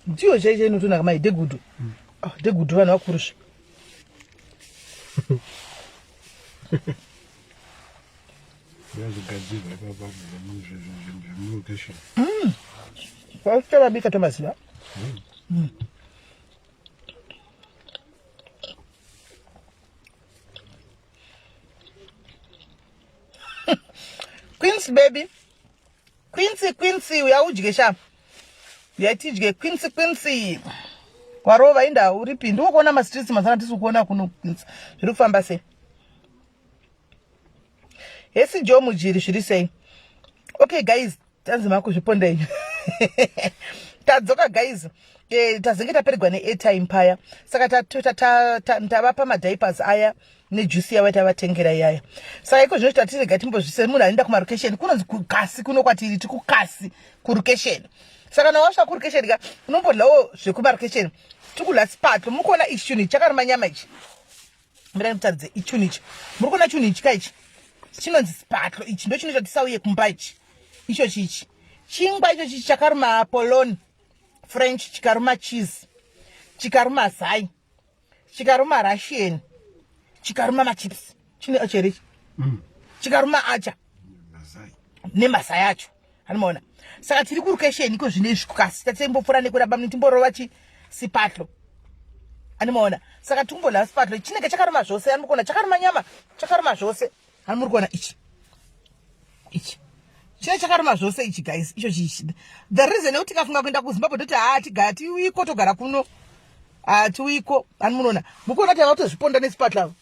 Ndiyo chai chai inotonaka mai dhegudu. Ah, dhegudu vanhu vakuru zve. Yazogadzirwa ipapa zvemulokesheni. Kwachavabika tomaziva. Quincy baby. Quincy Quincy uya udye sha. Uya tidye Quincy Quincy. Warova inda uripi? Ndiko kuona ma streets mazana tisi kuona kuno Quincy. Zviri kufamba sei? Hesi Joe Mujiri zviri sei? Okay guys, tanzi makuzviponda inyu. Tadzoka guys. Eh, tazenge tapererwa ne airtime paya. Saka tavapa ma diapers aya nejuice yavo yatavatengera iyaya. Saka iko zvino tatirega timbozvise munhu anoenda kumarokesheni kunonzi kukasi kuno kwatiri tikukasi kurokesheni. Saka kana wasvika kurokesheni ka unombodlawo zvekumarokesheni. Tikudla sipatlo. Mukuona ichi chinhu ichi chakaruma nyama ichi. Mira ndikutaridze ichi chinhu ichi. Muri kuona chinhu ichi ka ichi? Chinonzi sipatlo ichi ndo chinoita tisauye kumba ichi. Icho chichi. Chingwa icho chichi chakaruma poloni. French chikaruma cheese. Chikaruma zai. Chikaruma Russian. Chikaruma machips. Chine acha here ichi? Chikaruma acha. Nemazai acho. Anomaona. Saka tiri kurukesheni iko zvino izvi kukasi tatimbopfuura nekuraba muni timborova chi sipatlo. Anomaona. Saka tikumbola sipatlo chinenge chakaruma zvose anokuona chakaruma nyama chakaruma zvose. Ani muri kuona ichi. Ichi. Chine chakaruma zvose ichi guys. Icho chichi. The reason yekuti tikafunga kuenda kuZimbabwe toti haa tigara tiuiko togara kuno. Ah tiuiko. Ani munoona. Mukuona kuti vakutozviponda nesipatlo ava.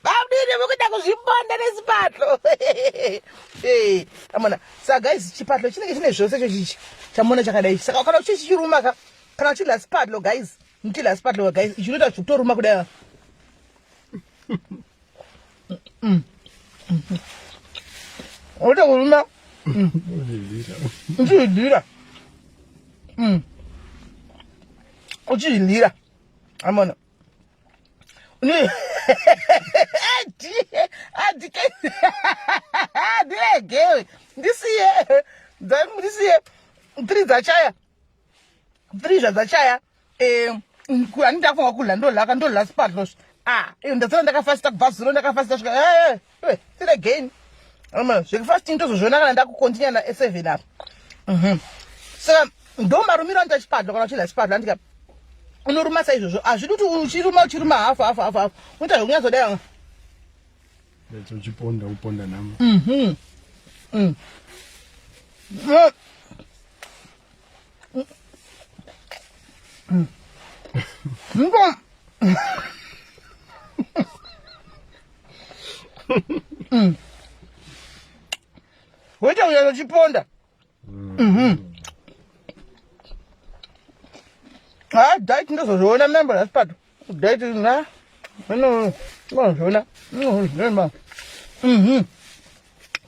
Bamdini mukuda kuzviponda nesipatlo. Eh, amona. Saka guys chipatlo chinenge chine zvose icho chichi. Chamuona chakadai. Saka kana uchichiruma ka kana uchidya sipatlo guys, muchidya sipatlo guys, ichi unoita zvekutoruma kudai. Unoita kuruma. Uchidlira. Uchidlira. Amona. Ndiregewe. Ndisiye. Ndisiye. 3 dzachaya. 3 zvadzachaya. Eh, ani ndafunga kudla ndodlaka ndodla sipatlo. Ah, iyo ndasara ndakafasta kubva zuro ndakafasta svika. Eh, eh, tiregeni. Amona, zvekufasting tozozviona kana ndakukontinya na 7 apa. Saka ndo marumiro anoita chipadlo kana uchidla chipadlo andika unoruma saizvozvo hazvidi kuti uchiruma uchiruma hafu hafu hafu hafu unoita zvekunyatsodai uchiponda uponda nhamo. Woita kunyatsochiponda. Ah, diet ndozozviona member rasipato. Diet na no ndozozviona. No,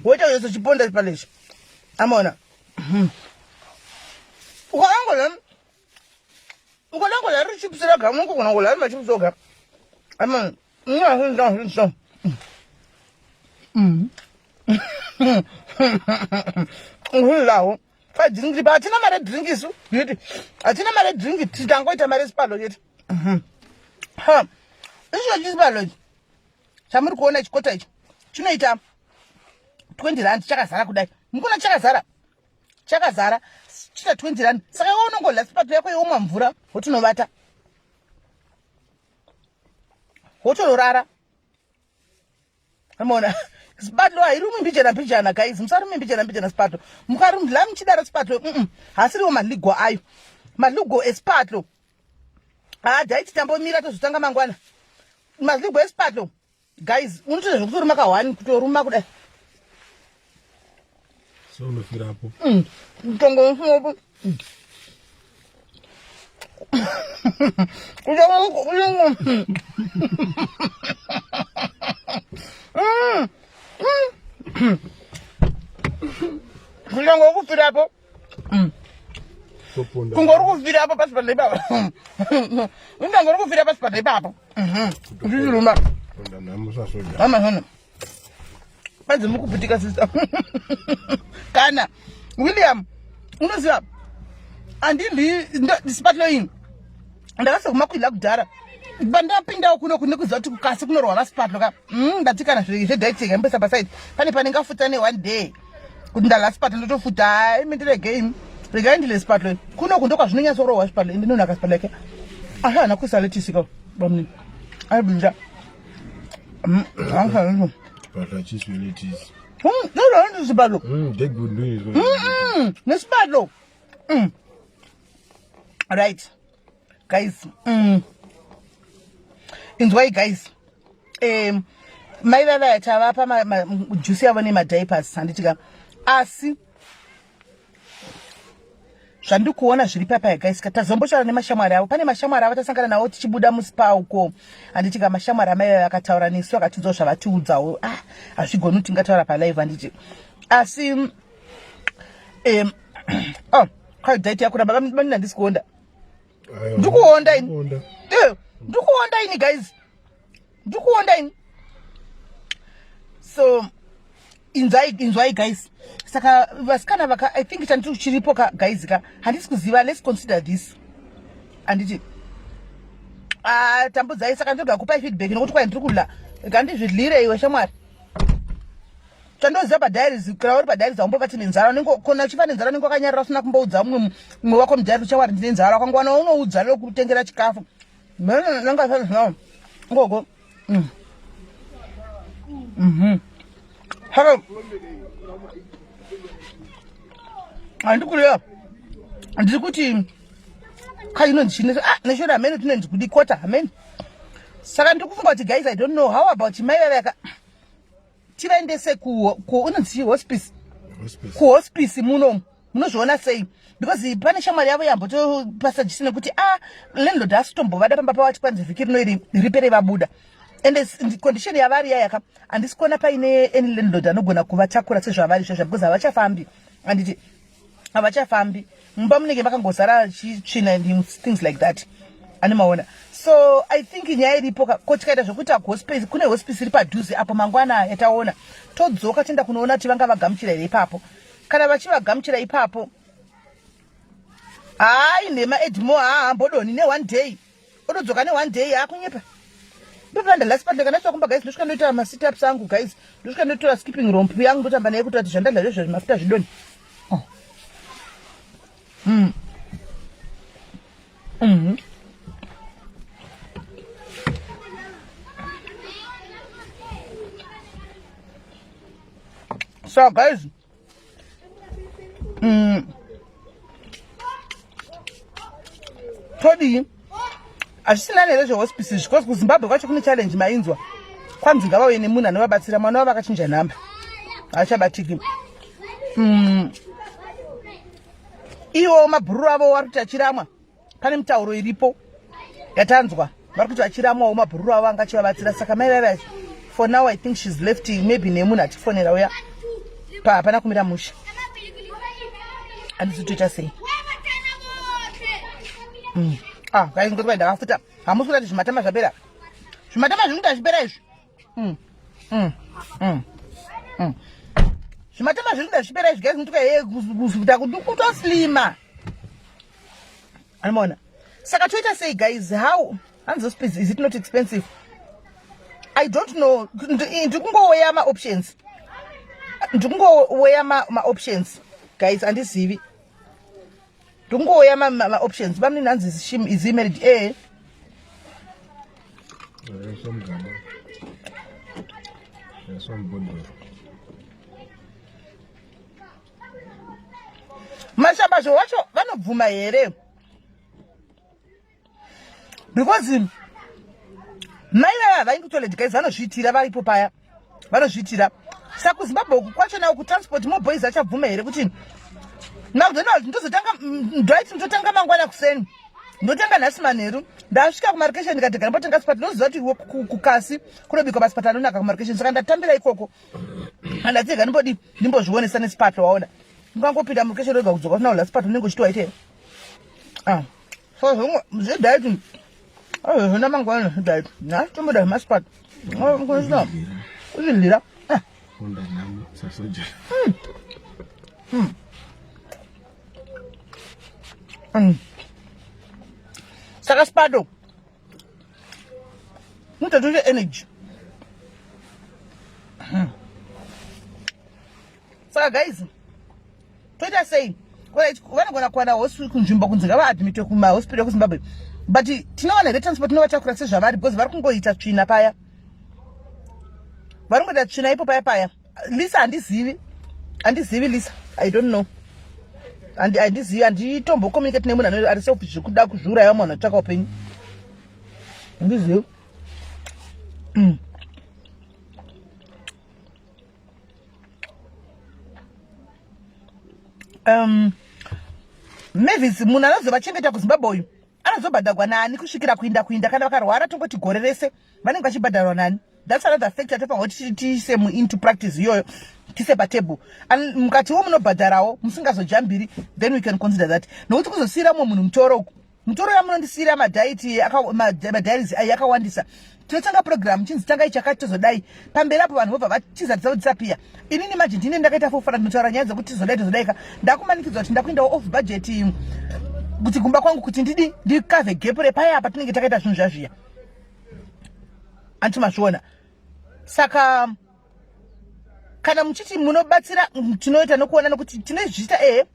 Woita kunyatsochiponda chipalechi. Amona. Ukaangola ukalangola ri chips rega unongogona kudya ari machips oga. Amona. Lawo. Padrink pa hatina mari drink isu. Yeti. Hatina mari drink titangoita mari sipalo yeti. Ha. Icho chisipalo ichi. Chamuri kuona chikota ichi. Chinoita 20 rand chakazara kudai. Mukuona chakazara. Chakazara. Chita 20 rand. Saka iwe unongodya sipalo yako yomwa mvura wotinovata. Wotororara. Amona. Sipatlo hairumi mbijana mbijana guys. Musarumi mbijana mbijana sipatlo. Mukarumdla muchidaro sipatlo. Hasiriwo maligo ayo. Maligo esipatlo. Ah, daiti tambomira tozotanga mangwana. Maligo esipatlo. Guys, unotoita zvekutoruma ka one kutoruma kudai. So unofirapo. Mutongo unopo. Kunyangwe kufirapo. Kungori kufirapo pasi pane ipapo. Undangori kufira pasi pane ipapo. Uchiruma. Mama hona. Panzi mukuputika sister. Kana William. Unoziva andidli sipatlo ini. Ndakasa kumakwidla kudhara. Pandapindawo kuno kune kuziva kuti kukasi kunorwa vasipatlo ka. Ndati kana zvedieting yambesa paside. Pane panenge futa ne one day. Kuti ndala sipatlo ndotofuta. Hayi imi ndirege imi. Regai ndile sipatlo. Kuno kundo kwazvinonyatsorohwa sipatlo. Ende ndinonaka sipatlo yake. Asi haana kuisa lettuce ka. Bamnini. Aibinda. Sipatlo hachiswi lettuce. Ndozvaanzi sipatlo. Deadwood ndoinoiswa. Nesipatlo. Right. Guys. Inzwai guys. Mai vavaya tavapa juice yavo nemadiapers handiti ka. Asi zvandikuona zviri papa guys ka tazombotaura nemashamwari avo. Pane mashamwari avo tasangana navo tichibuda muspa uko. Handiti ka mashamwari amai vaya vakataura nesu vakatiudzawo zvavatiudzawo. Hazvigoni kuti tingataura pa live handiti. Asi oh, kwa diet yakuramba bamnini handisi kuonda. Ndikuonda ini. Ndikuonda ini guys. Ndikuonda ini. So inzwai guys. Saka vasikana vaka I think chandiri chiripo ka guys ka handisi kuziva. Let's consider this. Handiti tambudzai saka ndoga kupai feedback nokuti kwai ndiri kudla. Ngandizvidlire iwe shamwari. Chandoziva padiaries, kana uri padiaries haumbova tine nzara. Unenge kona uchifa nenzara unenge wakanyarara usina kumboudza mumwe wako mudiary shamwari ndine nzara. Wakangowana unoudza lokutengera chikafu. Mene nanga sazvinao. Ngogo. Haka. Handikureva. Ndiri kuti kai inonzi chii? Neshona hameno tinonzi kudi kota hameno. Saka ndiri kufunga kuti guys I don't know how about mai vava tivaendese ku unonzi chii? Hospice. Hospice. Ku hospice muno. Munozviona sei? Because pane shamwari yavo yambotopasa jisi nekuti landlord haasi kutombovada pamba pavo achikwanzi vhiki rino iri ripere vabuda. And condition yavari yaya ka handisi kuona paine any landlord anogona kuvatakura sezvavari izvozvo because havachafambi. Handiti havachafambi. Mumba munenge makangozara tsvina and things like that. Ani maona. So I think nyaya iripo ka ko tikaita zvekuita hospice, kune hospice iri padhuze apo mangwana yataona. Todzoka toenda kunoona kuti vanga vagamuchira here ipapo. Kana vachivagamuchira ipapo. Hayi nhema Edmo haambodoni ne one day. Otodzoka ne one day akunyepa. Ndopanda last part ndakana kumba guys ndosvika ndoita ma sit ups angu guys. Ndosvika ndotora skipping rope yangu ndotamba naye kuti zvandadla zvezvo mafuta zvidoni. Oh. So guys, todii? Hazvisina here zvehospice izvi? Because kuZimbabwe kwacho kune challenge mainzwa. Kwanzi ngavauye nemunhu anovabatsira, mwana wavo akachinja nhamba. Haachabatiki. Iwo mabhururu avo vari kuti achiramwa. Pane mitauro iripo yatanzwa. Vari kuti achiramwawo mabhururu avo anga achivabatsira. Saka mai vaiva for now I think she's left maybe nemunhu atifonera uya. Pa hapana kumira mushe. Handisi toita sei? Guys, ngoti ndakafuta. Hamusi kuda kuti zvimatama zvapera. Zvimatama zvinoita zvipera izvi. Zvimatama zvinoita zvipera izvi guys, ngoti hey kufuta kuti kutoslima. Anoona. Saka toita sei guys? How? Hanzi hospice is it not expensive? I don't know. Ndikungoweya ma options. Ndikungoweya ma options. Guys, andizivi. Ndikungoweya ma options. Bamnini hanzi is he married? Mashambazvo wacho vanobvuma here? Because mai vaya vaindi kutoilet guys vanozviitira varipo paya. Vanozviitira. Saka kuZimbabwe uku kwacho nawo kutransport mo boys achabvuma here kuti McDonald's ndozotanga ndight ndotanga mangwana kuseni. Ndotanga nhasi manheru. Ndasvika kumarikesheni ndikati gara mbotenga sipati. Ndinoziva kuti kukasi kunobikwa masipati anonaka kumarikesheni. Saka ndatambira ikoko. Andatega ndimbodi ndimbozvionesa nesipati waona. Ungangopinda murikesheni wega kudzoka usina kudya sipati unenge uchiti waitei. So zvimwe zvediet zvina mangwana zvediet. Nhasi tomboda zvemasipati. Kuzvidlira. Honda nhamu sasoja. Saka spado mutotote energy. Saka guys, toita sei? Vanogona kuwana hospital kunzvimbo kunzi ngavaadmitwe kumahospital ekuZimbabwe, but tinowana here transport inovatakura sezvavari, because vari kungoita tsvina paya, vari kungoita tsvina ipo paya paya. Lisa, handizivi, handizivi Lisa, I don't know, handizivi, handitombokommunicate nemunhu ano ari selfish zvekuda kuzviuraya, munhu anotsvaka upenyu, handizivi. Mavis, munhu anozovachengeta kuZimbabwe uyu anozobhadhagwa nani kusvikira kuinda kuinda? Kana vakarwara, tongoti gore rese vanenge vachibhadharwa nani? That's another factor tofanira kuti tiise into practice iyoyo, tiise patable. Mukatiwo munobhadharawo musingazojambiri, then we can consider that, nokuti kuzosiyira mumwe munhu mutoro uku, mutoro yamunondisiyira madiary madiaries ai yakawandisa. Tinotanga program chinzi tangai chakati, tozodai pamberi apo, vanhu vobva vatiza tisaudisapia. Inini manje ndine ndakaita fofana, ndinotaura nyaya dzekuti tizodai tozodai ka, ndakumanikidzwa kuti ndakuendawo off budget kuti kumba kwangu kuti ndidi ndikavhe gap repaya apa tinenge takaita zvinhu zvazviya, anti mazviona. Saka kana muchiti munobatsira, tinoita nokuona, nokuti tinezviita ehe,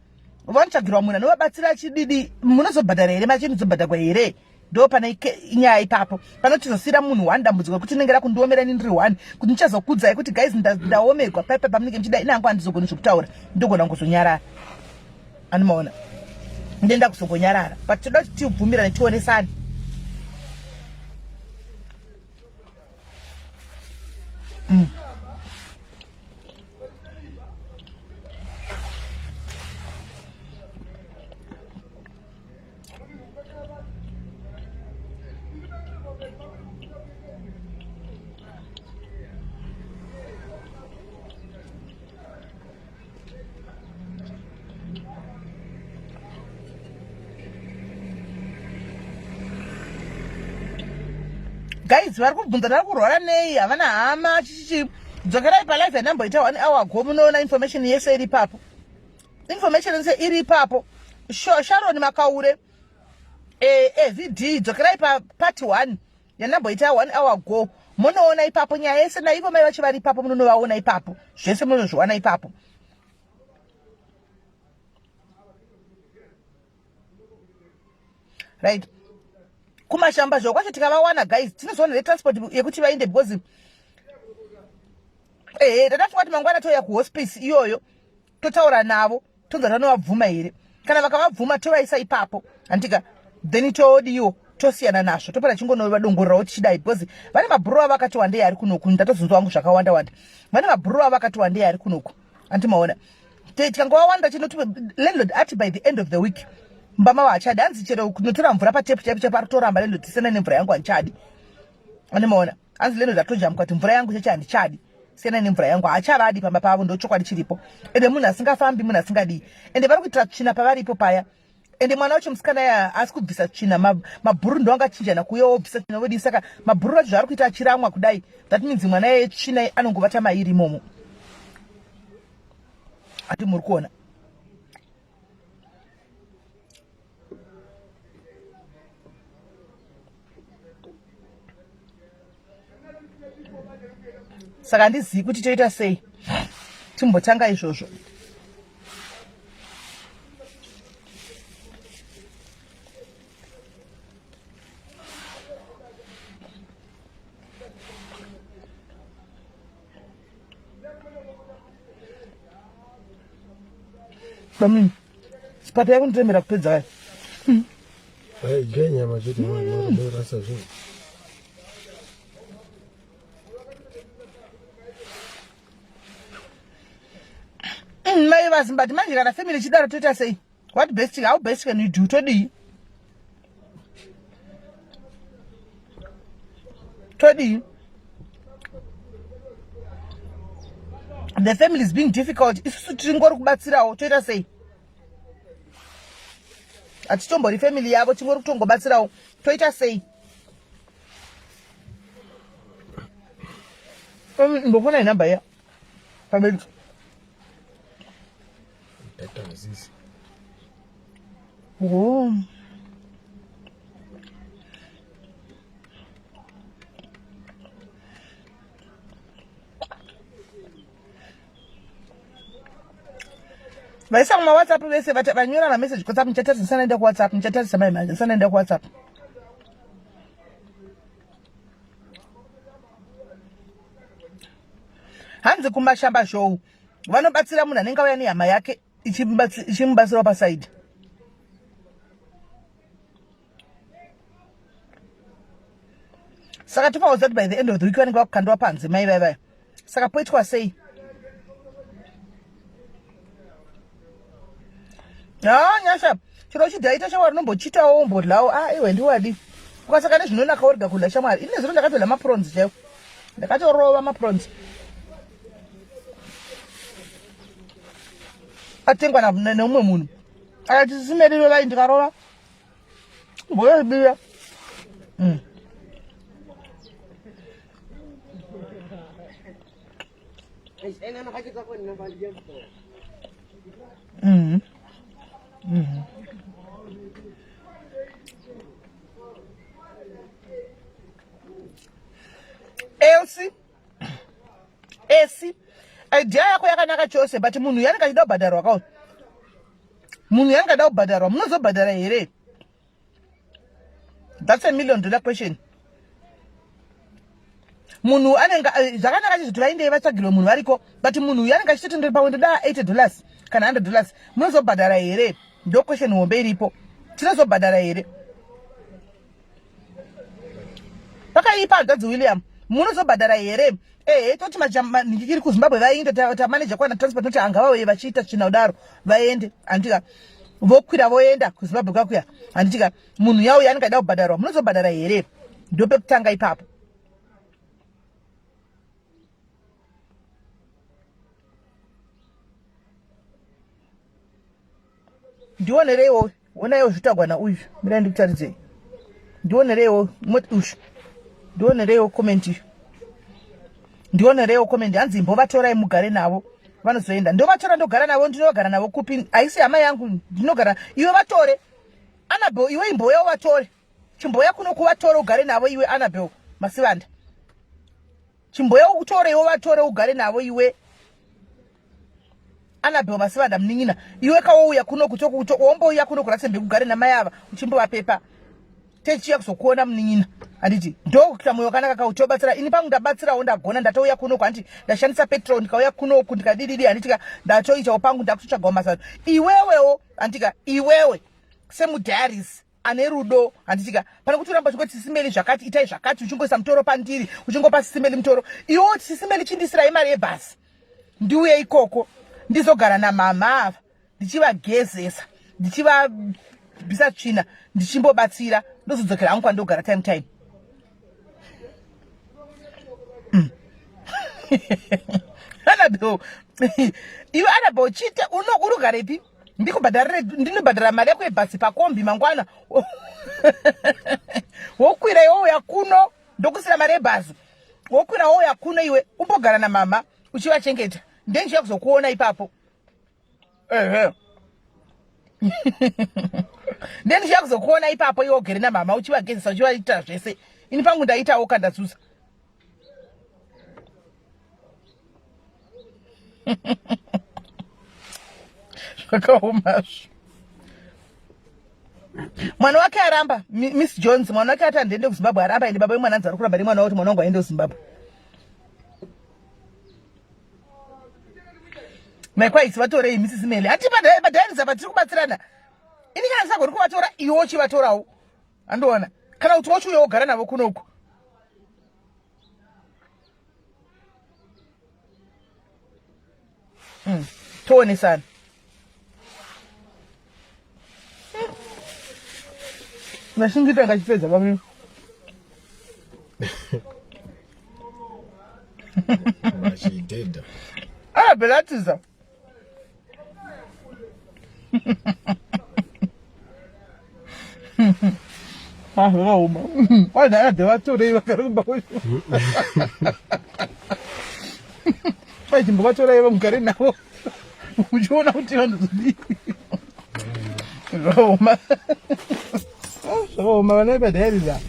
vanotsvagirwa munhu anovabatsira chididi, munozobhadhara here? Mari chinozobhadharwa here? Ndo pane nyaya ipapo. Panotizosiyira munhu one dambudziko rekuti rinenge rakundiomera ini ndiri one, kuti ndichazokudzai kuti guys, ndaomerwa paipa pamunenge muchida, inangu handizogoni zvekutaura, ndogona kuzonyarara, anomaona, ndenda kuzongonyarara, but toda kuti tibvumirane, tionesane. Guys, vari kubvunza vari kurwara nei, havana hama, chichichi, dzokerai palive yandamboita one hour ago, munoona information yese iri ipapo, information yese iri ipapo. Sharon Makaure, evd, dzokerai papart one yandamboita one hour ago, munoona ipapo nyaya yese, naivo mai vacho vari ipapo, munonovaona ipapo, zvese munozviwana ipapo. Right, kumashamba zvo kwacho tikavawana guys, tinozoona netransport yekuti vaende, because ehe, tatafunga kuti mangwana touya kuhospice iyoyo, totaura navo, tonza tanovabvuma here. Kana vakavabvuma, tovaisa ipapo, handika? Then todiwo tosiyana nazvo, topera chingonovadongorerawo tichidai, because vane mabhuru avo akati wandei ari kunoku. Ndatozonzwa wangu zvakawanda wanda, vane mabhuru avo akati wandei ari kunoku, andimaona. Tikangovawanda chinoti landlord ati by the end of the week mumba mavo hachadi, hanzi chero kunotora mvura patepu chaipo chaipo ari kutoramba. Landlord, tisiyana nemvura yangu, handichadi, andimaona. Hanzi landlord atojamuka kuti mvura yangu cheche handichadi, siyana nemvura yangu, haachavadi pamba pavo. Ndochokwadi chiripo. Ende munhu asingafambi, munhu asingadii, ende vari kuitira tsvina pavaripo paya. Ende mwana wacho musikana ya asi kubvisa tsvina, mabhuru ndo angachinjana kuuya wobvisa tsvina vodii. Saka mabhuru acho zvaari kuita achiramwa kudai, that means mwana yetsvina anongovata mairi imomo, ati muri kuona. Saka handizivi kuti toita sei, timbotanga izvozvo. Bamini, sipata yakunditemera kupedza kaya. Dya nyama chete, rasa zvinhu. Mai vazimbati manje kana family ichidaro toita sei? What best, how best can you do? Todii, todii? The family is being difficult, isusu tiringori kubatsirawo, toita sei? Hatitombori family yavo, tingori kutongobatsirawo, toita sei? Mbofona inhamba iya pamberi. Data nzizi. Oh. Vaisa kuma WhatsApp vese vanyora mameseji kuWhatsApp, muchatarisa ndisanaenda kuWhatsApp, muchatarisa mai manje ndisanaenda kuWhatsApp. Hanzi kumashamba show vanobatsira munhu anenge auya nehama yake ichimubatsirawo pasaidi. Saka tofaudza kuti by the end of the week vanenge vakukandiwa panze mai vai vaya. Saka poitwa sei? Ah, Nyasha, chero chidhaita shamwari unombochitawo umbodlawo. Ah, iwe ndiwadi. Ukasaka nezvinonaka worega kudla shamwari. Ini nezuro ndakatodla maprons chaiwo. Ndakatorova maprons. Atengwa neumwe munhu. Akati simeriro vai ndikarova. Mboyobira. Elsie, Esi, idea yako yakanaka chose, but munhu yanenge achida kubhadharwa kawo. Munhu yanenge achida kubhadharwa, munozobhadhara here? That's a $1 million question. Munhu anenge zvakanaka chizvoti vaendei vatsvagirwe munhu variko, but munhu uyu anenge achitoti ndiri pamwe ndoda $80 kana $100, munozobhadhara here? Ndo question hombe iripo. Tinozobhadhara here? Pakaipa hanzvadzi William, munozobhadhara here? Ehe, toti manhikikiri kuZimbabwe vaende, tamaneja kwana transport noti angavauye vachiita tsvina kudaro, vaende handitika vokwira voenda kuZimbabwe kwakuya handitika munhu yauya anenge aida kubhadharwa, munozobhadhara here? Ndopekutanga ipapo. Ndionereiwo, onaiwo zvitagwa nauyu, mirai ndikutaridzei. Ndionereiwo ushu, ndionereiwo comment iyo, ndionereiwo comment. Hanzi imbovatorai mugare navo, vanozoenda. Ndovatora ndogara navo, ndinogara navo kupi? Haisi hama yangu, ndinogara iwe vatore. Annabel, iwe imbouya uvatore, chimboya kuno kuvatore ugare navo iwe Annabel Masivanda, chimboya utore iwe vatore ugare navo iwe Annabel Masivanda munin'ina, iwe kawouya kuno kuto wombouya kuno kuRatsembe kugare namai ava uchimbovapepa techiya kuzokuona munin'ina, handiti ndokuita moyo wakanaka kauti obatsira. Ini pangu ndabatsirawo, ndagona, ndatouya kunoku, handiti ndashandisa petrol ndikauya kunoku ndikadididi, handitika ndatoitawo pangu, ndakutotsvagawo mazano. Iwewewo handitika, iwewe semudiaries ane rudo, handitika pane kuti uramba uchingoti Sisimeli zvakati, itai zvakati, uchingoisa mutoro pandiri, uchingopa Sisimeli mutoro. Iwe Sisimeli chindisirai mari yebhasi ndiuye ikoko ndizogara namama ava ndichivagezesa, ndichivabvisa tsvina, ndichimbobatsira, ndozodzokera hangu kwandogara time time. Annabel, iwe Annabel chite unogarepi? Ndikubhadharire, ndinobhadhara mari yako yebhasi pakombi mangwana. Wokwira iwe uya kuno, ndokusira mari yebhasi. Wokwira wouya kuno iwe umbogara namama uchivachengeta, ndendichiya kuzokuona ipapo. Ehe. Ndendichiya kuzokuona ipapo iwe ugere namama uchivagezesa uchivaitira zvese. Ini pangu ndaitawo kandadzusa. Zvakaomazvo. Mwana wake aramba, Miss Jones, mwana wake ati andiende kuZimbabwe, aramba. Ende baba vemwana anzi ari kuramba nemwana wake kuti mwana wangu aende kuZimbabwe. Maikwaisi vatorei Mrs. Mele. Hati padhairisa patiri kubatsirana. Ini kana ndisagoni kuvatora, iwe uchivatorawo. Andiona. Kana kuti wochiuya wogara navo kunoku. Toonesana. Ndashingita ngachipedza pamwe. Vachidhedha. Ah, belatiza. Ah, zvakaoma. Wanhu vatorei vagare kumba kwedu. Vaichimbovatorai vamugare navo. Uchiona kuti vanhu zodii. Zvakaoma. Zvakaoma vana vepadhairiza.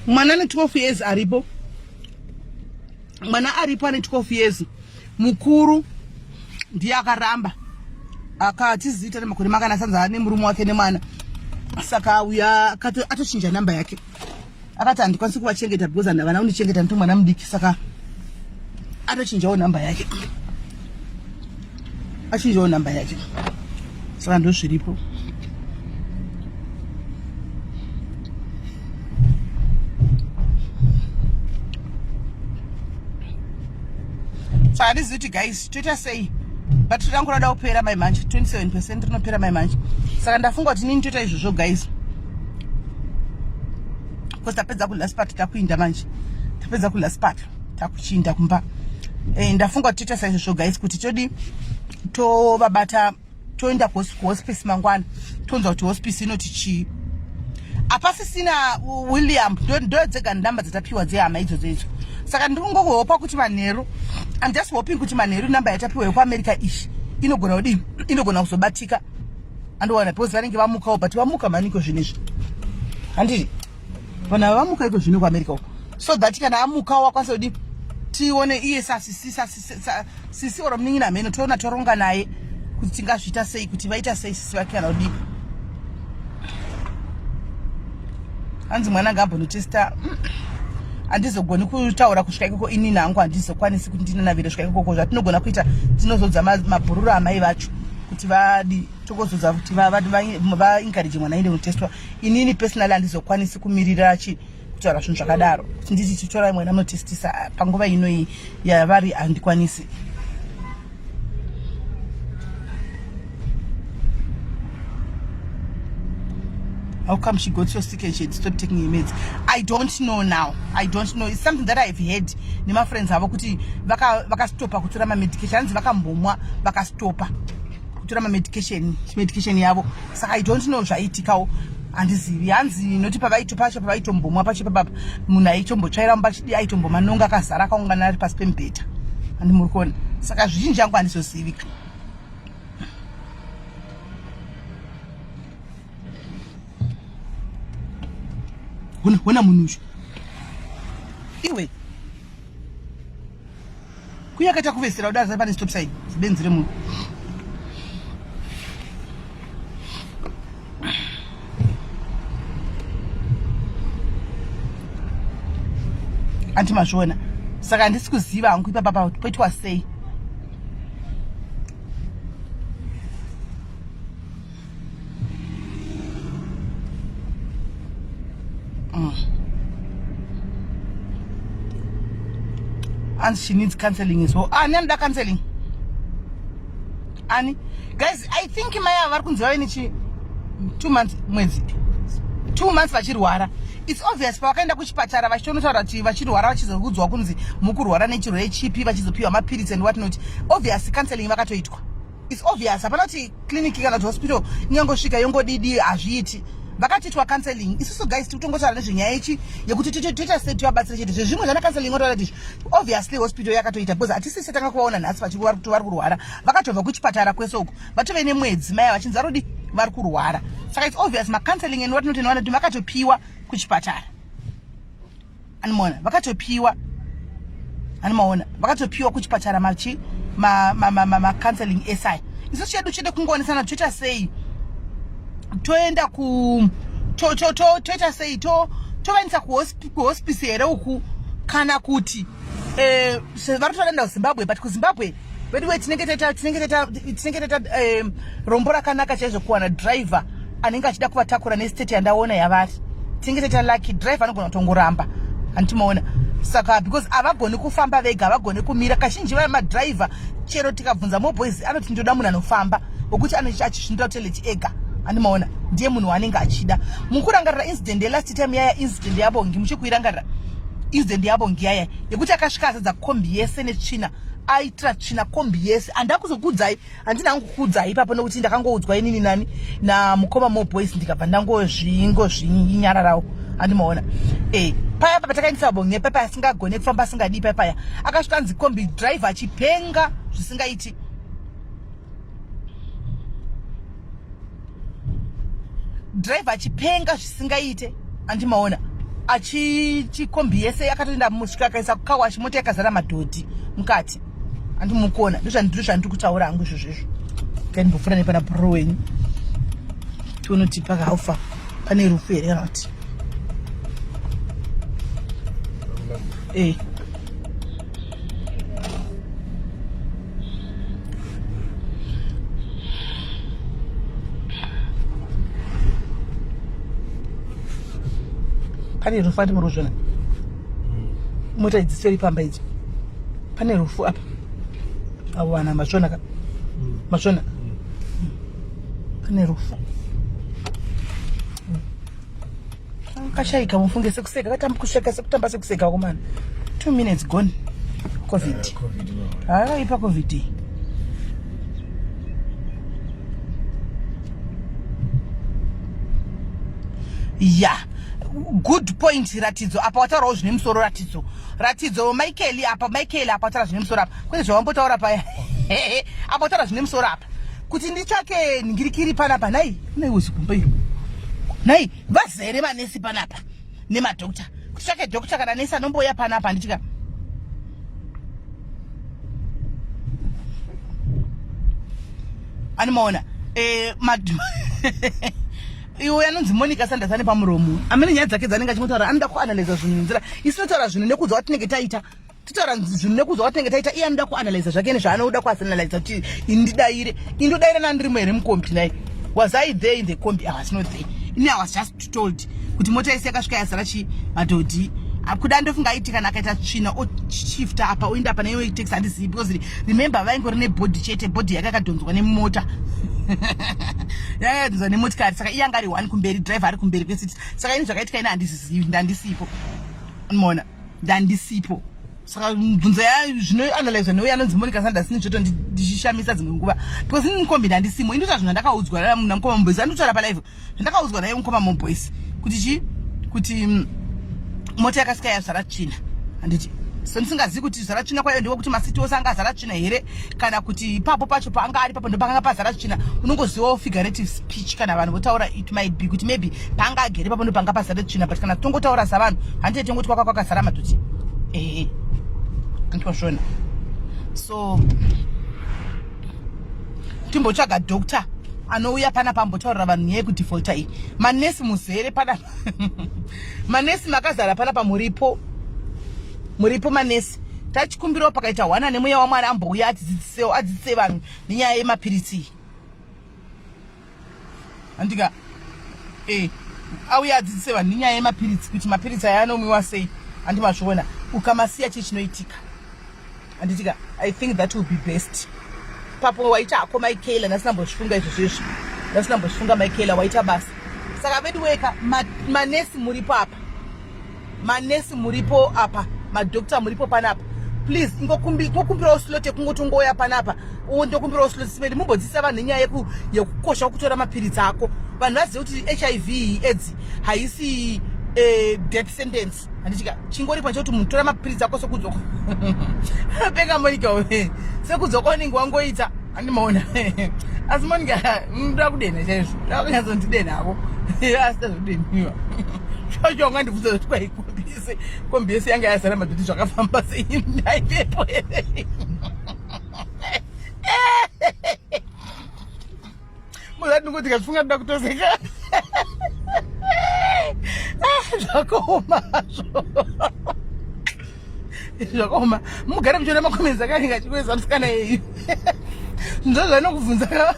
Mwana ane 12 years aripo, mwana aripo ane 12 years, mukuru ndiye akaramba akatizita nemakore makana sanza nemurume wake nemwana, saka uya atochinja namba yake, akati handikwanisi kuvachengeta because handavana kundichengeta ndito mwana mudiki, saka atochinjawo namba yake, achinjawo namba yake, saka ndozviripo. So handizivi kuti guys toita sei, but rangu rada kupera mai manje, 27% rinopera mai manje, saka ndafunga kuti nini toita izvozvo guys, because tapedza kulast part, takuinda manje, tapedza kulast part, takuchiinda kumba. Ndafunga kuti toita saizvozvo guys, kuti todi tovabata, toenda kuhospice mangwana, tonzwa kuti hospice inoti chii. Hapasisina William, ndo dzega namba dzatapiwa dzehama idzodzo idzo. Saka ndiri kungohopa kuti manheru, I'm just hoping kuti manheru namba yatapiwa yekuAmerica iyi inogona kudii, inogona kuzobatika, andowana, because vanenge vamukawo. But vamuka maniko zvinhu izvi, handiti? Vanhu ava vamuka iko zvino kuAmerica uko, so that kana amukawo akwanisa kudii, tione iye sasisi sisi oro munin'ina mheno, toona toronga naye kuti tingazviita sei, kuti vaita sei sisi vake kana kudii. Hanzi mwana ngaambonotesta. Handizogoni kutaura kusvika ikoko inini hangu, handizokwanisi kuti ndinanavire kusvika ikoko. Zvatinogona kuita, tinozodza mabhururu amai vacho kuti vadi, tokozodza kuti vaencourage mwana aende kunotestwa. Inini personally handizokwanisi kumirira chi kutaura zvinhu zvakadaro, kuti nditi titorai mwana munotestisa panguva inoyi yavari, handikwanisi. How come she got so sick and she had stopped taking her meds? I don't know now. I don't know. It's something that I've heard nemafriends avo kuti vakastopa kutora mamedication. Hanzi vakambomwa, vakastopa kutora mamedication, medication yavo. Saka I don't know zvaitikawo, handizivi. Hanzi noti pavaito pacho pavaitombomwa pacho papapa, munhu aitombotsvaira mumba achidi, aitombomanonga akazara akaungana ari pasi pemubhedha, handi muri kuona? Saka zvizhinji yangu handizozivi. Hona, hona munhu uyu iwe, kuya akaita kuvesera kudaro pane stop sign, zibenzi remunhu. Anti mazviona? Saka handisi kuziva hangu ipapa kuti poitwa sei. And she needs counseling as well. Ani anoda counseling? Ani guys? I think mai ava vari kunzi vave nechi 2 months, mwedzi, 2 months vachirwara. It's obvious pavakaenda kuchipatara vachitonotaura kuti vachirwara, vachizoudzwa kunzi mukurwara nechirwere chipi, vachizopiwa mapiritsi and what not. Obvious counseling vakatoitwa. It's obvious, hapana kuti clinic kana kuti hospital ingangosvika yongodidi, hazviiti. Vakatoitwa counseling. Isusu guys tikutongotaura nezvenyaya ichi yekuti toita sei tivabatsire chete. Zvezvimwe zvana counseling otaura kuti obviously hospital yakatoita, because hatisisi tanga kuvaona nhasi vari kurwara. Vakatobva kuchipatara kwese uku, vatove nemwedzi mai vachinzi varodi vari kurwara. Saka it's obvious macounseling and what not and what not vakatopiwa kuchipatara, animaona? Vakatopiwa, animaona? Vakatopiwa kuchipatara machi macounseling esi. Isu chedu chede kungoonesana toita sei, toenda ku toita sei, tovaendesa kuhospice here uku, kana kuti vari kutoenda kuZimbabwe? But kuZimbabwe veduwe tinenge taita rombo rakanaka chaizvo kuwana driver anenge achida kuvatakura nestate yandaona yavari. Tinenge taita lucky, driver anogona kutongoramba, handimaona? Saka because havagoni kufamba vega, havagoni kumira kazhinji vaya madriver. Chero tikabvunza moboys anoti ndoda munhu anofamba, wekuti achizvindira toilet ega, handimaona? Ndiye munhu waanenge achida. Mukurangarira incident yelast time yaya, incident yabongi, muchikuirangarira incident yabongi yaya yekuti akasvika azadza kombi yese netsvina, aitira tsvina kombi yese. Handakuzokuudzai, handina hangu kukuudzai ipapo nekuti ndakangoudzwa inini nani namukoma mo boys, ndikabva ndangozvingozvinyararawo. Handimaona e paya pa patakaendesa bonge paya asingagone kufamba, asingadii, paya paya akasvika anzi kombi driver achipenga zvisingaiti. Driver achipenga zvisingaite, andimaona achikombi yese akatoenda musvika akaisa kukawashi, mota yakazara madhodhi mukati. Andimukuona, ndozvandiri kutaura hangu izvozvo izvo. Kandimbopfuura nepana bro wenyu tione kuti pakaufa pane rufu here kana kuti eh. Pane rufu ati muruzvona mota idzi dzitori pamba idzi, pane rufu apa. Avo vana mazvona ka, mazvona pane rufu. Kashaika mufunge sekuseka, katamba kuseka sekutamba sekuseka komana. 2 minutes gone. Covid haakaipa covid. Ya, good point Ratidzo. Apa wataurawo zvine musoro Ratidzo. Ratidzo Michael apa, Michael apa wataura zvine musoro apa, kwete zvawambotaura paya. Apa wataura zvine musoro apa kuti nditsvake nhingirikiri panapa. Nai unaiuzi kumba iro nai vazere manesi panapa nemadhokta, kuti tsvake dhokta kana nesi anombouya panapa, handitika? Animaona eh, iwe anonzi Monica Sanders ane pamuromo amene nyaya dzake dzanenge achingotaura, anoda kuanalyza zvinhu nenzira isu tinotaura zvinhu nekuudza watinenge taita, totaura zvinhu nekuudza watinenge taita. Iye anoda kuanalyza zvake nezvaanoda kuanalyza kuti indidaire, indodaira nandirimo here mukombi nai? Was I there in the kombi? I was not there ini. I was just told kuti mota yese yakasvika yazara chi madhodhi. Kuda ndofunga aiti kana akaita tsvina oshifta apa oenda apa neiyo taxi, handizivi, because remember vaingori nebhodhi chete, bhodhi yake yakadhonzwa nemota, yakadhonzwa nemotikari. Saka iye anga ari one kumberi, driver ari kumberi kwesiti. Saka ini zvakaitika ini handizizivi, ndandisipo. Unoona, ndandisipo. Saka mubvunzo zvinoanalyzwa neuyo anonzi Monica Sanders nizvoto ndichishamisa dzimwe nguva because ini mukombi ndandisimo. Indotaura zvinhu zvandakaudzwa namukoma muboys, andotaura palive zvandakaudzwa naye mukoma muboys kuti chi kuti mota yakasvika yazara tsvina, handiti? So ndisingazivi kuti zara tsvina kwayo ndiko kuti masiti ose anga azara tsvina here kana kuti ipapo pacho paanga ari papo ndopakanga pazara tsvina. Unongozivawo figurative speech kana vanhu votaura, it might be kuti maybe paanga agere papo ndopanga pazara tsvina, but kana tongotaura savanhu handite tongoti kwaka kwakazara matuti. Ehe, andikazvona. So timbotsvaga doctor anouya pana pambotaurira vanhu nyaya yekudefaulta iyi. Manesi muzere pana, manesi makazara panapa, muripo, muripo manesi. Tachikumbirawo pakaita hwana nemweya waMwari ambouya atidzidzisewo, adzidzise vanhu nenyaya yemapiritsi iyi, handika? E, auya adzidzise vanhu nenyaya yemapiritsi kuti mapiritsi aya anomwiwa sei, handi mazviona? Ukamasiya chii chinoitika, handitika? I think that will be best. Papo waita hako Michaela, ndasinambozvifunga izvozvo izvo, ndasinambozvifunga Michaela, waita basa. Saka vedu weka manesi muripo apa, manesi muripo apa, madhokta muripo panapa, please ingokumbirawo slot yekungoti ungouya panapa, ndokumbirawo slot simeli mumbodzidzisa vanhu nenyaya yekukosha kwekutora mapiritsi ako, vanhu vazive kuti HIV AIDS haisi death sentence, handitika? Chingoripo chekuti munhu tora mapiritsi ako sekudzoka penga Monica sekudzoka unenge wangoita, andimaona? Asi Monica ndoda kudena chaizvo, ndoda kunyatsondidenavo, asi tazodeniwa zvacho ungandibvunza kuti kwai kombi yese, kombi yese yanga yazara madhoti, zvakafamba sei? Ndaivepo here? Muzati ndikuti ndikachifunga ndoda kutoseka. Zvakaoma hazvo, zvakaoma. Mugare muchiona macomments akanenge achikweza musikana yeyu zvinhu zvanokubvunza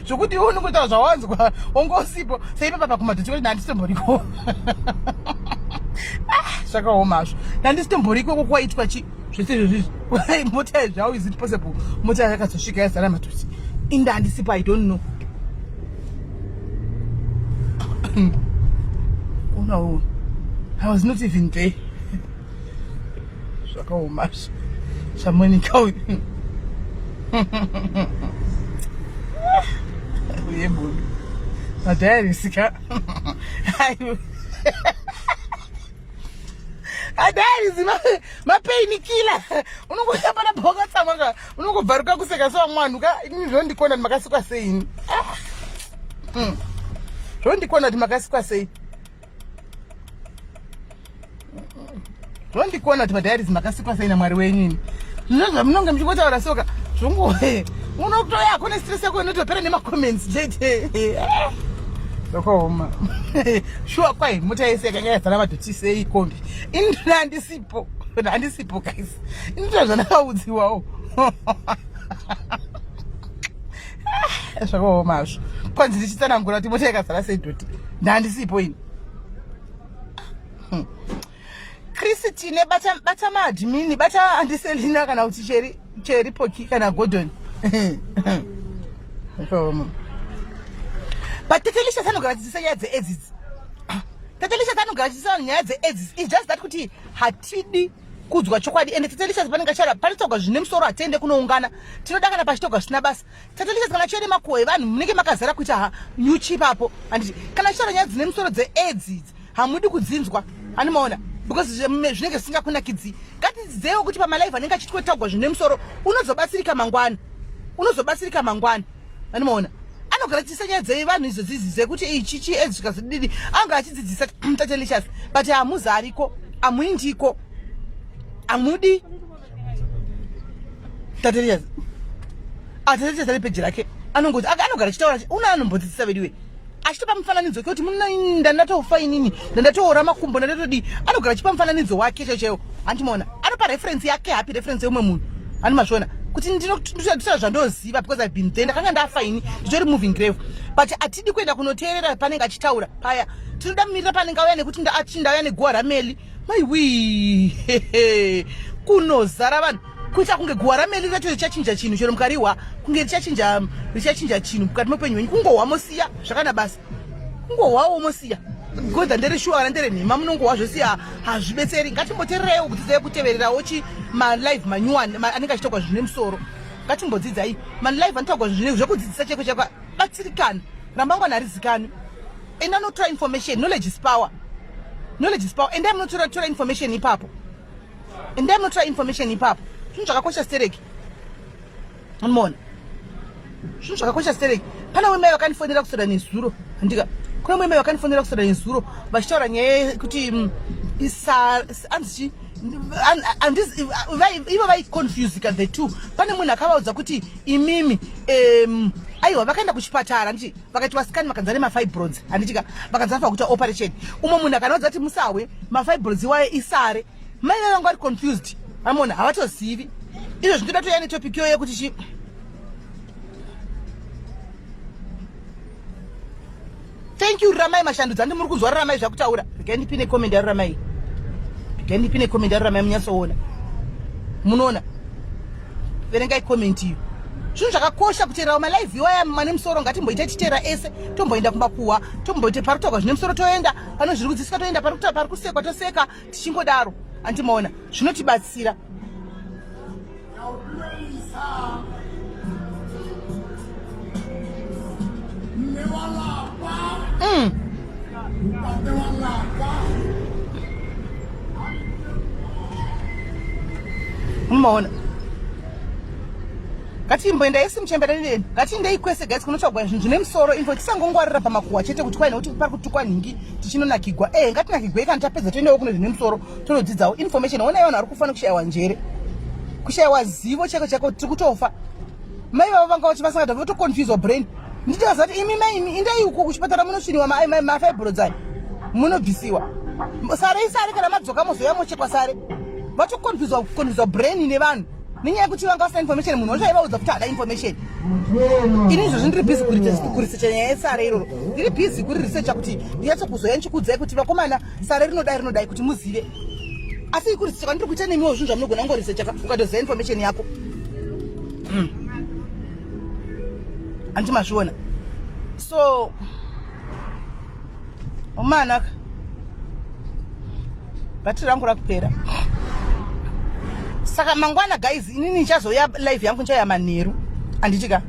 zvokuti iwe unongotaura zvawanzwa wongosipo seipapa pakumadhoti kuti ndandisimboriko. Zvakaoma hazvo, ndandisimboriko kokwaitwa chi zvese izvozvizvi mota izvi. How is it possible mota yakazosvika yazara matusi? Inda handisipo, I don't know. Unawo. I was not even there. Zvakaoma zvaMonica uyu. Uye bodo. Madiaries ka. Madiaries mapain killer. Unongoya pana pakatsamwa ka. Unongobvaruka kuseka sevamwe vanhu ka. Ini zvondikona kuti makasikwa sei ini. Ah. Zvondikona kuti makasikwa sei. Zvondikona kuti madiaries makasikwa sei naMwari wenyu ini. Zvino zvamunonge muchingotaura soka zvongo unotoya kune stress yako inotopera nemacomments chete. Zvakaoma. Shuwa kwai mota yese yakanga yazara madhoti sei kombi. Ini ndandisipo. Ndandisipo guys. Ini ndozvandakaudziwawo. Zvakaoma hazvo. Kwanzi ndichitsanangura kuti mota yakazara sei dhoti. Ndandisipo ini. Chris Tine bata bata maadmini bata andiselina kana kuti cheri cheri poki kana Gordon. But Tetelisha anogara achidzidzisa nyaya dzeAIDS idzi. Tetelisha anogara achidzidzisa nyaya dzeAIDS. It's just that kuti hatidi kudzwa chokwadi ende Tetelisha panenge achara panotaurwa zvine musoro hatiende kunoungana. Tinoda kana pachitaurwa zvisina basa. Tatelicious kana chive nemakuhwa evanhu munenge makazara kuita nyuchi ipapo handiti kana chitaura nyaya dzine musoro dzeaids idzi hamudi kudzinzwa animaona because zvinenge zvisingakunakidzi ngatidzidzeiwo kuti pamalive anenge achitwetaugwa zvine musoro unozobatsirika mangwana unozobatsirika mangwana animaona anogara achidzidzisa nyaya dzevanhu idzo dzizi dzekuti ichi chi aids zvikazodidi anogara achidzidzisa Tatelicious but hamuzi ariko hamuindiko hamudi Tatelicious Tatelicious ane peji rake anongoti anogara achitaura una anombodzidzisa veduwe achitopa mufananidzo wake kuti muna ndandatofa inini ndandatoora makumbo ndandatodii anogara achipa mufananidzo wake chaiwo chaiwo handimaona anopa reference yake hapi reference yeumwe munhu handi mazviona kuti ndinotaura zvandoziva because I've been there ndakanga ndafa ini nditori moving grave but hatidi kuenda kunoteerera panenge achitaura paya tinoda mumirira panenge auya nekuti ndauya neguwa rameli maiwii kunozara vanhu kuita kunge guwa rameli racho richachinja chinhu chero mukarihwa kunge richachinja richachinja chinhu mukati meupenyu hwenyu kungohwa mosiya zvakana basa kungohwawo mosiya godha ndere shuwa kana ndere nhema munongohwa zvosiya hazvibetseri ngatimboterereiwo kudzidzai kutevererawo chi malive manyuwani anenge achitaurwa zvine musoro ngatimbodzidzai malive anotaurwa zvine zvekudzidzisa cheko cheko batsirikana ramangwana harizikanwi enda unotora information knowledge is power knowledge is power endai munotora tora information ipapo endai munotora information ipapo zvinhu zvakakosha stereki unoona zvinhu zvakakosha stereki pane umwe mai vakandifonera kuswera nezuro handika kune umwe mai vakandifonera kuswera nezuro vachitaura nyaya yekuti anzi ivo vaikonfusika the two pane munhu akavaudza kuti imimi aiwa vakaenda kuchipatara nditi vakati vasikani vakanzi vane mafibroids handitika vakanzi vafanira kuita operation umwe munhu akanoudza kuti musahwe mafibroids iwayo isare mai vave vanga vari confused amona havatozivi izvo zvinotoda toya netopic iyoyo yekuti chi thank you ruramai mashandudzi andi muri kunzwa ruramai zvakutaura regai ndipine comment yaruramai regai ndipine comment yaruramai munyatsoona munoona verengai comment iyo zvinhu zvakakosha kuteerawo malive iwaya mane musoro ngatimboita titeera ese tomboenda kumba kuwa tomboita pari kutaurwa zvine musoro toenda pano zviri kudzidziswa toenda pari kusekwa toseka tichingodaro andimaona zvinotibatsira Mumaona ngatimboenda isi muchemberereni ngatiendei kwese guys kunotsvagwa zvinhu zvine musoro info tisangongwarira pamakuhwa chete kuti kwai nekuti pari kutukwa nhingi tichinonakigwa eh ngatinakigwei kana tapedza toendawo kune zvine musoro tonodzidzawo information onai vanhu vari kufa nekushayiwa njere kushayiwa zivo chako chako tiri kutofa mai vavo vanga vachi vasangada votoconfuswa brain nditovaziva kuti imi mai imi indai uko kuchipatara munosviniwa mafibroids aya munobvisiwa sare isare kana madzoka mozouya mochekwa sare vatoconfuswa confuswa brain nevanhu nenyaya yekuti vanga vasina information munhu wacho aivaudza kuti haada information ini izvozvi ndiri busy kurisecha nyaya yesare iroro ndiri busy kuririsecha kuti ndinyatso kuzoya ndichikuudzai kuti vakomana sare rinodai rinodai kuti muzive asi kurisecha kwandiri kuita nemiwo zvinhu zvamunogona kungorisecha ukatoziva information yako Handiti mazviona so Umanaka. Bhatiri rangu rakupera. Saka mangwana guys, inini ndichazouya live yangu ndichauya manheru. Handiti ka?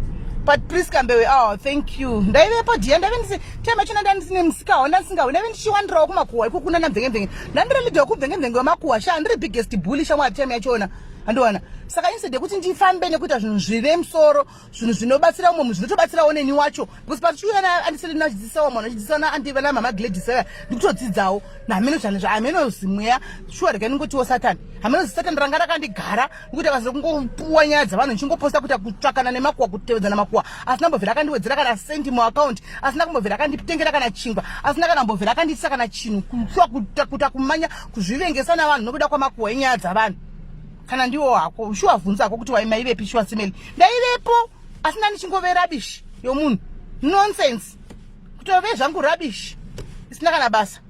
But Priska Mbewe, oh, thank you. Ndaivepo dear, ndaive ndisi time yacho ndanga ndisine musika wawo ndasingawi ndaive ndichiwandirawo kumakuhwa iko kuna namvenge-mvenge. Ndandiri leader wekubvenge-mvenge wemakuhwa sha, ndiri biggest bully shamwari time yachona. Andiwana. Saka instead yekuti ndifambe nekuita zvinhu zvine musoro, zvinhu zvinobatsira umwe munhu zvinotobatsirawo neni wacho because patichiuya naandisiri nachidzidzisawo mwana achidzidzisa naandiva namama Gladys aya ndikutodzidzawo nameno zvane zvaameno zimweya shuwa rega ndingotiwo satani hameno zisatani ranga rakandigara nekuti akazoda kungopuwa nyaya dzavanhu ndichingoposta kuita kutsvakana nemakuwa kutevedzana makuwa asina kumbobvira akandiwedzera kana sendi muaccount asina kumbobvira akanditengera kana chingwa asina kana kumbobvira akandiitisa kana chinhu shuwa kuita kumanya kuzvivengesa navanhu nokuda kwamakuwa enyaya dzavanhu kana ndiwo hako shuwa vhunza hako kuti waimaivepi shuwa simeli ndaivepo asi ndandichingove rubbish yomunhu nonsense kutove zvangu rubbish isina kana basa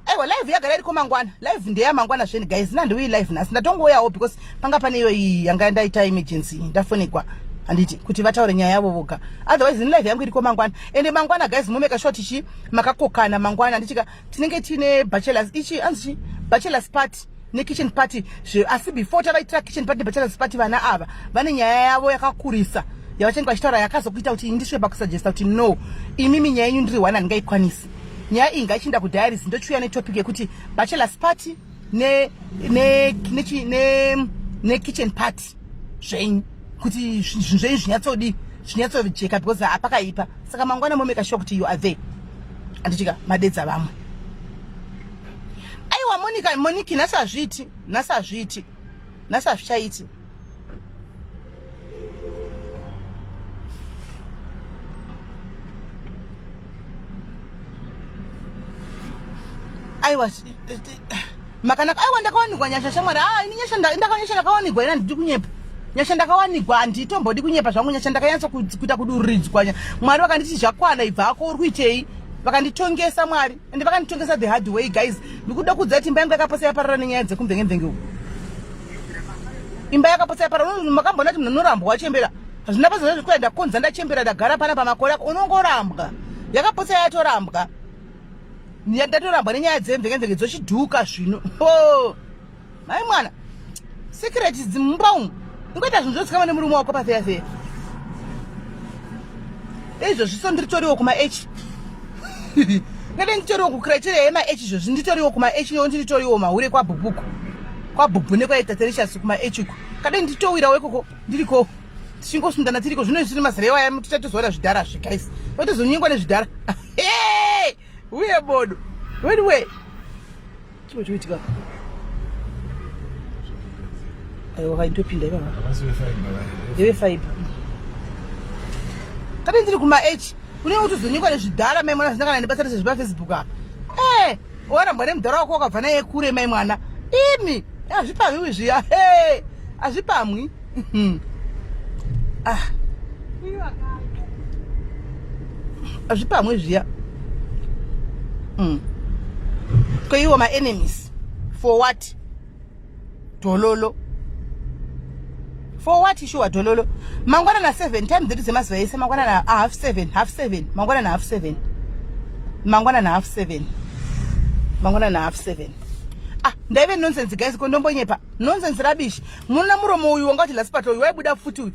aiwa live yagara iriko mangwana live ndeya mangwana zveni guys nandiuyi live nhasi ndatongouyawo because panga pane iyo iyi yanga ndaita emergency ndafonekwa handiti kuti vataure nyaya yavo voga otherwise ini live yangu iriko mangwana ende mangwana guys momeka sure tichi makakokana mangwana ndichika tinenge tiine bachelors ichi anzi chi bachelors party nekitchen party zve asi before tavaitira kitchen party nebachelors party vana ava vane nyaya yavo yakakurisa yavachange vachitaura yakazokuita kuti ndisve pakusuggesta kuti no imimi nyaya yenyu ndiri one handingaikwanisi nyaya iyi ngaichiinda kudiaries ndochiuya netopic yekuti bachelors party ne, ne, ne, ne, ne kitchen party zvenyu kuti zvinhu zvenyu zvinyatsodii zvinyatsojeka because hapakaipa saka mangwana momeka sure kuti you are there anditika madedza vamwe aiwa monica moniki nhasi hazviiti nhasi hazviiti nhasi hazvichaiti aiwa makanaka aiwa ndakawanikwa nyasha shamwari ah ini nyasha ndakanyasha ndakawanikwa ina ndidi kunyepa nyasha ndakawanikwa handitombodi kunyepa zvangu nyasha ndakanyatsa kuita kudururidzwa mwari vakanditi zvakwana ibva ako uri kuitei vakanditongesa mwari ende vakanditongesa the hard way guys ndikuda kuudza kuti imba yangu yakapotsa yaparara nenyaya dzekumvenge-mvenge uku imba yakapotsa yaparara makamboona kuti munhu unorambwa wachembera hazvina basa zvekuti ndakonza ndachembera ndagara pana pamakore ako unongorambwa yakapotsa yatorambwa ndatorambwa nenyaya dzemvenge-mvenge dzochidhuka zvino oh. Mai mwana, secret dzimumba umu. Ingoita zvinhu zvodzikama nemurume wako pafeya feya. Izvozvi so ndiritoriwo kuma H. Ngade nditoriwo ku criteria yema H izvozvi nditoriwo kuma H yo ndiritoriwo mahure kwa bhubuku. Kwa bhubhu nekwaita tereshasi kuma H uko. Kade nditowirawo ikoko ndiriko. Tichingosundana tiriko zvino zviri mazera iwaya tichatozoona zvidhara zve guys. Watozonyengwa nezvidhara. Hey! Uye bodo. Anyway. Chii chikuitika? Aiwa kaindopinda ipapa. Ndeve fiber. Kati ndiri kuma H. Une utozonyekwa nezvidhara mai mwana zvisina kana nebasa rese zvepa Facebook apa. Eh, warambwa nemudhara wako wakabva naye kure mai mwana. Imi, azvipamwi zviya. Hey, azvipamwi. Ah. Azvipamwe zviya. Ko iwo ma enemies for what? Dololo. For what sure dololo? Mangwana na 7 time dzedu dzemazuva ese mangwana na half 7, half 7, mangwana na half 7. Mangwana na half 7. Mangwana na half 7. Ah, ndaive nonsense guys ko ndombonyepa. Nonsense rubbish. Munoona muromo uyu wanga kuti last uyu waibuda futi uyu.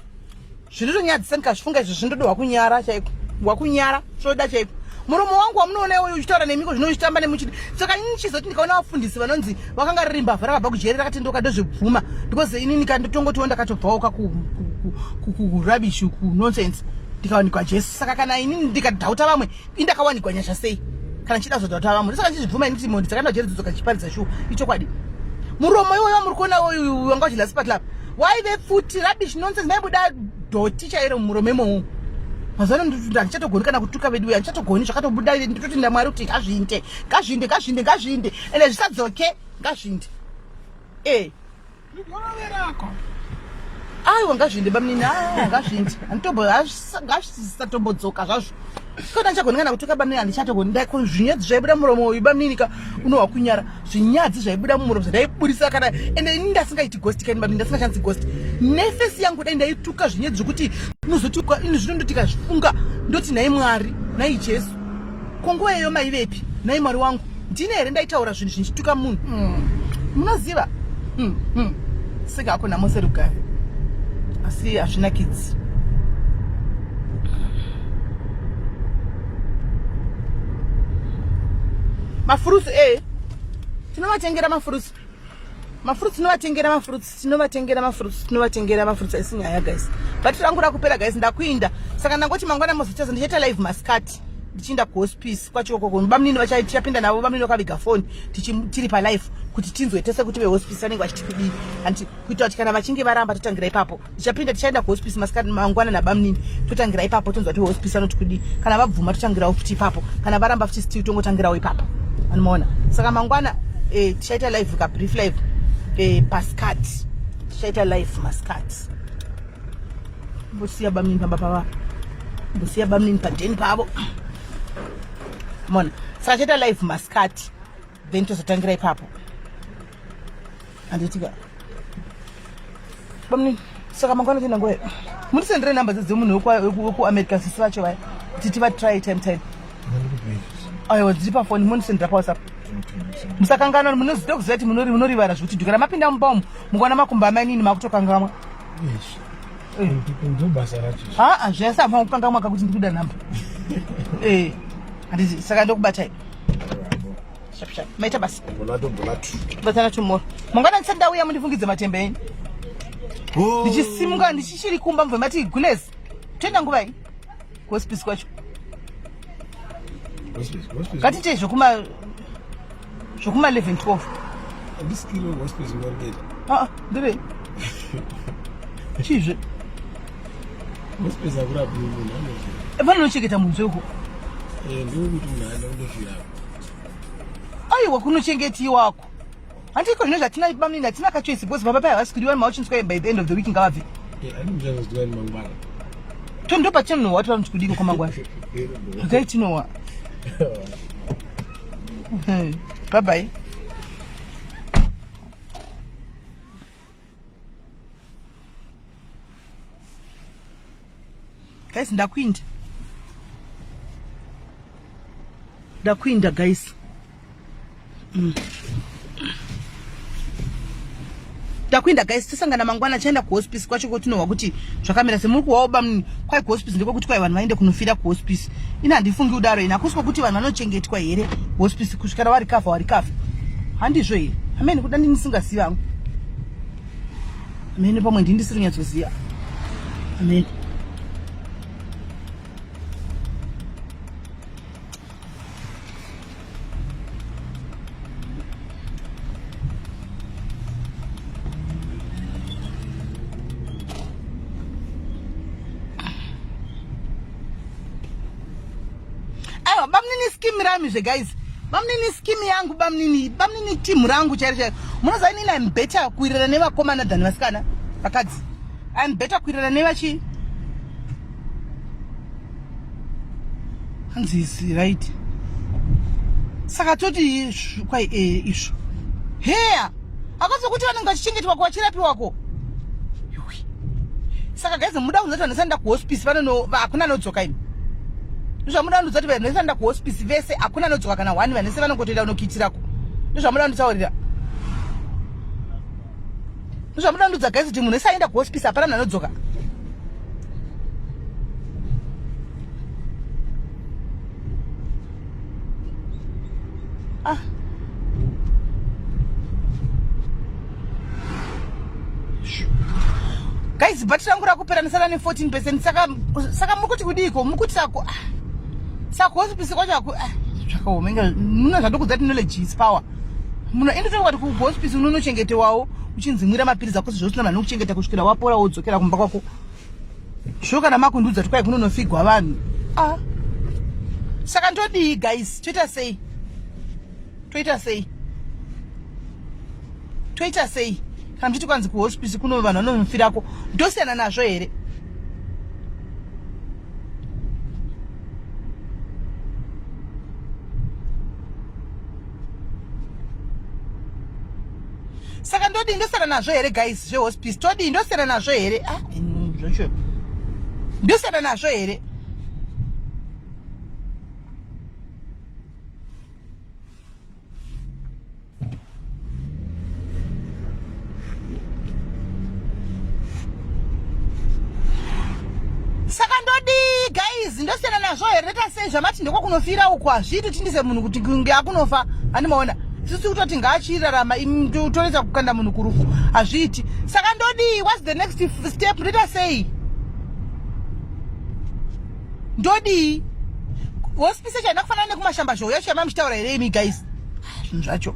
Zvinotonyadzisa ndikazvifunga izvi zvindoda wakunyara chaiko. Wakunyara zvoda chaiko. Muromo wangu wamunoona iwoyu uchitaura nemiko zvino uchitamba nemuchiti. Saka ini ndichizoti ndikaona vafundisi vanonzi vakanga riri mbavha rakabva kujeri rakatendoka ndozvibvuma because ini ndikandotongotiwo ndakatobvawo ka ku ku rubbish ku nonsense ndikawanikwa Jesu. Saka kana ini ndikadhauta vamwe indakawanikwa nyasha sei kana ndichida kuzotaura vamwe ndosaka ndichizvibvuma ini kuti mhondi dzakaenda kujeri dzodzoka dzichiparidza shuwa ichokwadi muromo iwoyo wamuri kuona uyu wanga uchidya sipatlap waive pfuti rubbish nonsense maibuda dhoti chairo mumuromo imomo mazuva ano handichatogoni kana kutuka vedu handichatogoni zvakatobuda ndototenda mwari kuti ngazviinde ngazviinde ngazviinde ngazviinde ende zvisadzoke ngazviinde e Aiwa ngazviende bamunini, ah ngazviende. Anditombo ngazvisatombodzoka zvazvo. Kana ndichagoni kana kutuka bamunini handichatogoni. Ndako zvinyadzi zvaibuda muromo uyu bamunini ka unohwa kunyara. Zvinyadzi zvaibuda mumuromo zvandaiburisa kana ende ini ndasingaiti ghost kaini bamunini ndasingashandisi ghost. Nefesi yangu dai ndaituka zvinyadzi zvekuti unozoti ini zvino ndoti kazvifunga ndoti nhai Mwari, nhai Jesu. Ko nguva iyoyo maivepi nhai Mwari wangu? Ndine here ndaitaura zvinhu zvinchituka munhu? Munoziva? Seka hako nhamo serugare. Asi hazvinakidzi. Mafurusi eh. Tinovatengera mafurusi. Mafruits tinovatengera mafruits tinovatengera mafruits tinovatengera mafruits aisi nyaya guys. But rangu rakupera guys ndakuinda. Saka ndangoti mangwana mozochaza ndichaita live maskati ndichiinda kuhospice kwacho ikoko. Bamunini vachapinda navo bamunini vakaviga phone tiri pa live kuti tinzwe tese kuti vehospice vanenge vachiti kudii. Hanti kuita kuti kana vachinge varamba totangira ipapo. Ndichapinda tichaenda kuhospice maskati mangwana nabamunini totangira ipapo tonzwa kuti hospice vanoti kudii. Kana vabvuma totangirawo futi ipapo. Kana varamba futi still tongotangirawo ipapo. Anomaona. Saka mangwana tichaita live ka brief live paskati. Tichaita live maskati. Mbosiya bamunini pamba pava. Mbosiya bamunini padeni pavo. Mona. Saka tichaita live maskati. Then tozotangira ipapo. Handitika. Bamunini saka mangwana tienda nguva mundisendere namba dzemunhu wekuAmerica sisi vacho vaya kuti tivatry time time. Aiwa dziri pafoni mundisendera pawhatsapp. Musakanganwa munoziva kuziva kuti munorivara zvekuti dhukera mapinda mumba umu mukaona makumbo amainini makutokangamwa. Haa zvasava kukangamwa kakuti ndikuda namba. Handiti saka ndokubatai. Shap shap. Maita basa. Bolato bolato. Batana tomorrow. Mangwana ndisati ndauya mundifungidze matembe enyu. Oh. Ndichisimuka ndichichiri kumba mubve mati gules. Toenda nguva iyi? Hospice kwacho. Hospice, hospice. Ngatiite zvekuma 11 12. Handisikiri hospice ngoriketa. Ah, ndeve. Chizve. Hospice akurapiwi munhu anozvi. Vanochengeta munhu zveko. Ndikuti munhu aenda kundofira. Aiwa kunochengetiwako. Handiko zvino zvatina bamunini hatina kachoice because baba paya havasi kudiwa mauchinswa by the end of the week ngavabve. Handimuchazoziva ni mangwana. Tondo pachinowa wati vanoti kudiko kwamangwana. Okay tinowa. Bye bye. Guys ndakuinda. Ndakuinda guys. Ndakuinda guys tisangana mangwana chaenda kuhospice kwacho kotinohwa kuti zvakamira semuri kuhwawo bamunini kwai kuhospice ndekwekuti kwai vanhu vaende kunofira kuhospice. Ini handifungi kudaro ini hakusi kwekuti vanhu vanochengetwa here hospice kusvikira warikavha warikavha. Handizvo here? Amene kuda ndini ndisingazivi hangu. Amene pamwe ndini ndisiri kunyatsoziva. Amene. Aiwa bamunini scheme rami zve guys. Bamunini scheme yangu bamunini, bamunini team rangu chairo chairo. Munoziva inini I'm better kuwirirana nevakomana than vasikana vakadzi. I'm better kuwirirana nevachi hanzi is right. Saka toti kwai izvo. Heya. Akazokuti vanenge vachichengetwa ko vachirapiwako. Yuwi. Saka guys muda kunzwa kuti vanhu vasaenda kuhospice vanono hakuna anodzoka imi. Ndozvamuda kundiudza kuti vanhu vasaenda kuhospice vese hakuna anodzoka kana one vanhu vese vanongotoenda kunokitirako. Ndozvamuda kunditaurira. Ndozvamuda kundiudza guys kuti munhu wese aenda kuhospice hapana munhu anodzoka. Ah. Guys, battery rangu rakupera ndisara ne 14%. Saka mukuti kudiiko? Mukuti sako. Ah. Saka hospice kwacho aku ah, zvakaoma inga muna zvandokudza kuti knowledge is power. Muno ende tokuti ku hospice unonochengetewawo uchinzi mwira mapiritsi ako sezvo usina vanhu kuchengeta kusvikira wapora wodzokera kumba kwako. Zvo kana makundiudza kuti kwai kunonofigwa vanhu. Ah. Saka ndodii guys? Toita sei? Toita sei? Toita sei? Kana muchiti kwanzi kuhospice kuno vanhu vanonofirako, ndosiyana nazvo here? Saka ndodii ndosiyana nazvo here guys zvehospice? Todii ndosiyana nazvo here? Ah, zvacho. Ndosiyana nazvo here? Ndodii guys, ndosiyana nazvo here ndoita sei zvamati ndiko kunofira uku hazviiti tindise munhu kuti kunge akunofa handimaona isusu kutoti ngaachirarama toretsa kukanda munhu kurufu hazviiti saka ndodii whats the next step ndoita sei ndodii hospice chaina kufanana nekumashamba zhou yacho yamamuchitaura here imi guys zvinhu zvacho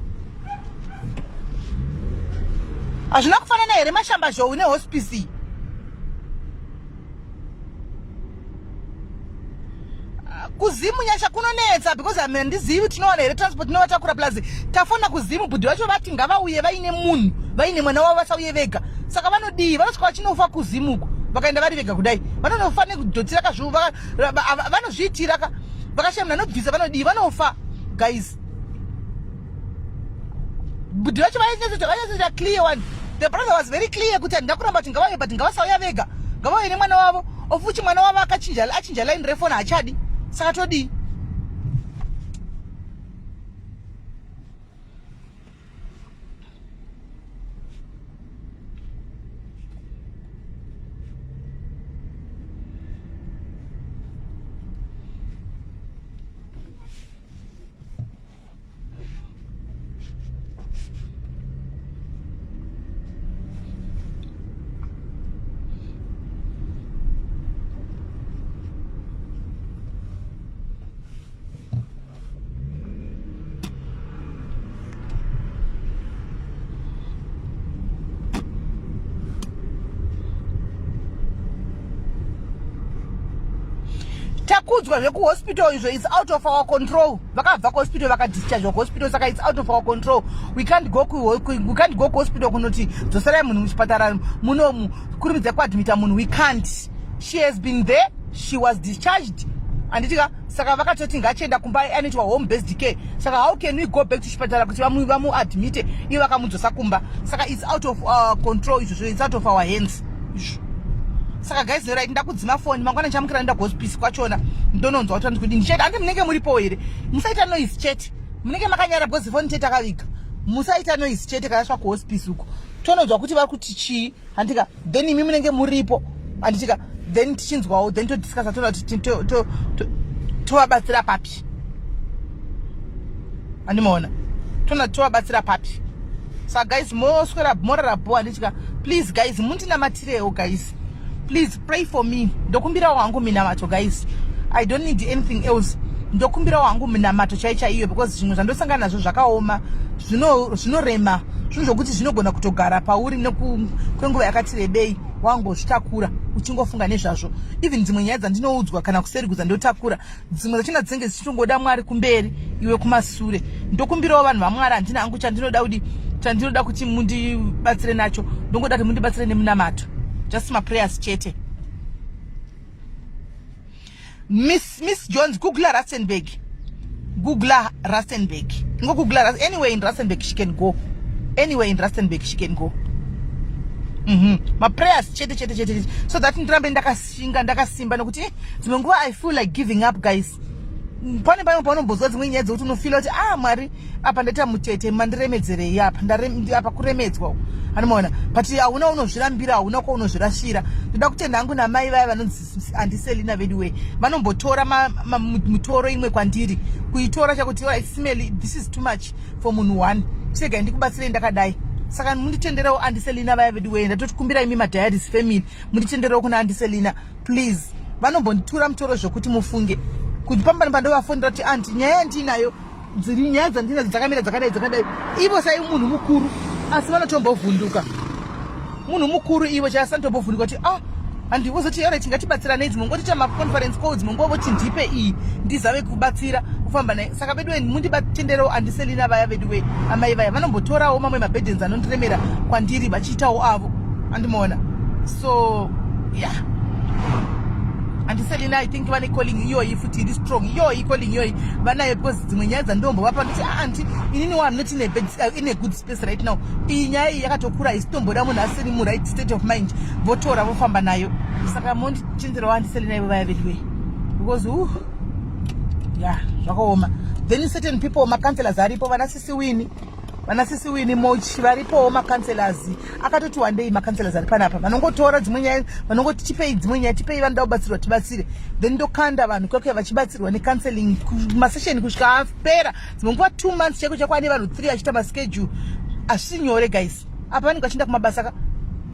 hazvina kufanana here mashamba zhou nehospice Kuzimu nyasha kunonetsa because handizivi tinowana here transport inovatakura plus tafona kuzimu bhudhi vacho vati ngavauye vaine munhu vaine mwana wavo vasauye vega saka vanodii vanosvika vachinofa kuzimu uko vakaenda vari vega kudai vanonofa nekudhotira kazvu vanozviitira ka vakashaya munhu anobvisa vanodii vanofa guys bhudhi vacho vainyatsoita clear one the brother was very clear kuti handina kuramba kuti ngavauye but ngavasauya vega ngavauye nemwana wavo of which mwana wavo akachinja achinja line refoni haachadi saka todii takudzwa zvekuhospital izvo its out of our control vakabva kuhospital vakadischarge kuhospital saka its out of our control we can't go we can't go kuhospital kunoti dzoserai munhu muchipatara munomu kurumidza kuadmita munhu we can't she has been there she was discharged anditika saka vakatoti ngachienda kumba anoitwa home based care saka how can we go back to chipatara kuti vamuadmite ivo vakamudzosa kumba saka its out of our control izvozvo its out of our hands izvo saka guys right ndakudzima foni mangwana ndichamukira nda gospis kwachona ndononzwa kuti andikudini chete andi munenge muripo here musaita noise chete munenge makanyara because foni chete akaviga musaita noise chete kana sva kuhospice uko tononzwa kuti vari kuti chii handika then imi munenge muripo handitika then tichinzwawo then todiscussa toona kuti tovabatsira papi andimaona toona tovabatsira papi sa guys moswera morara bho handitya please guys mundinamatirewo guys please pray for me ndokumbirawo hangu minamato guys i don't need anything else ndokumbirawo hangu minamato chai chaiyo because zvimwe zvandosangana nazvo zvakaoma zvinorema zvinhu zvokuti zvinogona kutogara pauri kwenguva yakati rebei wangozvitakura uchingofunga nezvazvo even dzimwe nyaya dzandinoudzwa kana kuseri kudzandotakura dzimwe dzachona dzinenge dzichitongoda mwari kumberi iwe kumasure ndokumbirawo vanhu vamwari handina hangu chandinoda kudi chandinoda kuti mundibatsire nacho ndongoda kuti mundibatsire nemunamato just maprayers chete miss, miss jones googla rustenburg googla rustenburg ngogoogla anyway in rustenburg she can go anyway in rustenburg she can go mm -hmm. maprayers chete chete chete so that ndirambe ndakashinga ndakasimba nekuti eh, dzimwe nguva i feel like giving up guys pane pamwe paunombozwa dzimwe nyaya dzekuti unofila kuti ah mwari apa ndaita mutete mandiremedzerei apa apa kuremedzwa anomaona but hauna unozvirambira hauna kwaunozvirashira ndoda kutenda hangu namai vaya vanonzi andiselina veduwe vanombotora mutoro imwe kwandiri kuitora chakuti smell this is too much for munhu one chiregai ndikubatsirei ndakadai saka munditenderewo andiselina vaya veduwe ndatotikumbira imi madiaries family munditenderewo kuna andiselina please vanombonditura mutoro zvekuti mufunge kuti pambani pandovafonera kuti anti nyaya yandiinayo dziri nyaya dzandinadzo dzakamira dzakadai dzakadai ivo sai munhu mukuru asi vanotombovhunduka munhu mukuru ivo chaasanotombovhunduka kuti ah handi vozoti alright ngatibatsiranei dzimwe nguva toita maconference call dzimwe nguva voti ndipe iyi ndizave kubatsira kufamba naye saka veduwe mundibatenderewo andiselina vaya veduwe amai vaya vanombotorawo mamwe mabedens anondiremera kwandiri vachiitawo avo andimoona so yeah andiselina i think vane calling iyoyi futi iri strong iyoyi calling iyoyi vanayo because dzimwe nyaya dzandombovapa nditi ah, anti inini wa not in a, bad, in a good space right now iyi nyaya iyi yakatokura isi tomboda munhu asiri muright state of mind votora vofamba nayo saka mondichinzirawo andiselina ivo vaya veduwe because uh, yeah zvakaoma then certain people macounselors aripo vana sisi wini Vana sisi Wini Mochi varipowo, macounselors akatoti wandei. Macounselors ari panapa vanongotora dzimwe nyaya, vanongoti tipei dzimwe nyaya, tipei vanoda kubatsirwa, tibatsire. Then ndokanda vanhu kwekuya vachibatsirwa necounseling, masession kusvika apera. Dzimwe nguva 2 months chaiko chako ane vanhu 3 achiita maschedule. Hazvisi nyore, guys. Apa vanenge vachienda kumabasa ka,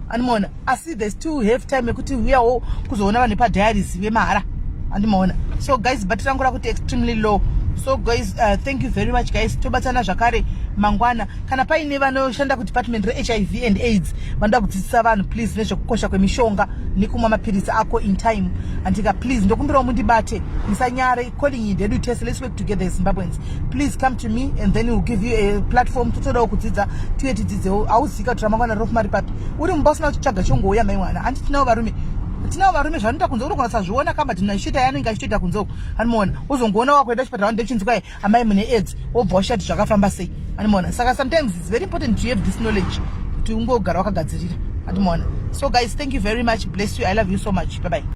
andimaona? Asi they still have time yekuti uyawo kuzoona vanhu vepadiaries vemahara, andimaona? So guys, battery rangu rakuti extremely low. So guys, thank you very much, guys. Tobatsana zvakare mangwana. Kana paine vanoshanda kudepartment reHIV and AIDS vanoda kudzidzisa vanhu, please, nezvekukosha kwemishonga nekumwa mapirisi ako in time, andika, please ndokumbirawo mundibate, musanyare. Calling ndedu tese. Let's work together as Zimbabweans. Please come to me and then we'll give you a platform. Totodawo kudzidza, tuye tidzidzewo. Hauzika kuti ramangwana rinofuma ripapi. Uri mumba usina kuchitsvaga, chongouya mai mwana. Handi tinavo varume, tinavo varume zvanoita kunze, unogona kusazviona kamba tinashita yaanenge achitoita kunze uko, anomuona. Uzongoona wakuenda chipatara, vandechinzwai, amai mune AIDS, wobva washati zvakafamba sei, anomuona? Saka sometimes it's very important to have this knowledge kuti ungogara wakagadzirira, andimuona? So guys, thank you very much. Bless you. I love you so much. Bye bye.